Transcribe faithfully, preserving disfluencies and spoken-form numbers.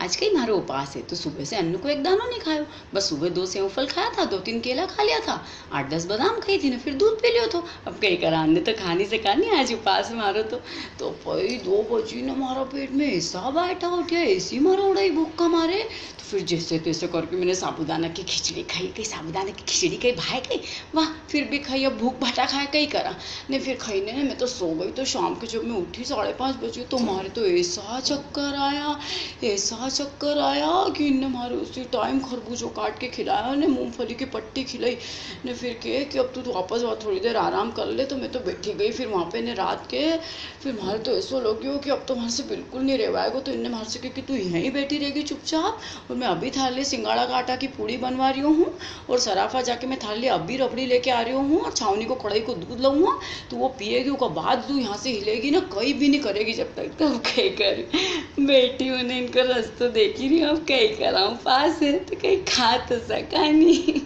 आज कई म्हारो उपास है, तो सुबह से अन्न को एक दानो नी खायो। बस सुबह दो सेव फल खाया था, दो तीन केला खा लिया था, आठ दस बादाम खाई थी ने फिर दूध पी लियो थो। अब कई करा, अन्न तो खा नी सका नी आज उपास म्हारो तो। तो पई दो बजी ने म्हारा पेट में ऐसा बायटा उठ्या, ऐसी म्हारा उड़ाई भूख का मारे। तो फिर जैसे तैसे करके मैंने साबूदाना की खिचड़ी खाई। कई साबूदाना की खिचड़ी कई भाए कई, वाह, फिर भी खाई, अब भूख भाटा खाए कई करा। ने फिर खाई ने मैं तो सो गई। तो शाम के जब मैं उठी साढ़े पाँच बजे, तो म्हारे तो ऐसा चक्कर आया, ऐसा चक्कर आया कि इनने म्हारे उसी टाइम खरबूजो काट के खिलाया ने मूंगफली की पट्टी खिलाई। ने फिर कहे कि अब तू, तू वापस वहाँ थोड़ी देर आराम कर ले। तो मैं तो बैठी गई फिर वहाँ पे ने रात के। फिर म्हारे तो ऐसो लग्यो कि अब तो म्हारे से बिल्कुल नी रेवाएगो। तो इनने म्हारे से कहे कि तू यहीं बैठी रहेगी चुपचाप, और मैं अभी थारे लिए सिंगाड़ा का आटा की पूड़ी बनवा रही हूँ और सराफा जाके मैं थारे लिए अभी रबड़ी लेके आ रही हूँ और छावनी को कढ़ाई को दूध लाऊंगा, तो वो पिएगी, उसके बाद तू यहाँ से हिलेगी ना, कई भी नी करेगी जब तक। तब कई कर बैठी हूँ ने इनको रस्तो देखी रही हूँ, अब कई करा, उपास है तो कई खा तो सका नी।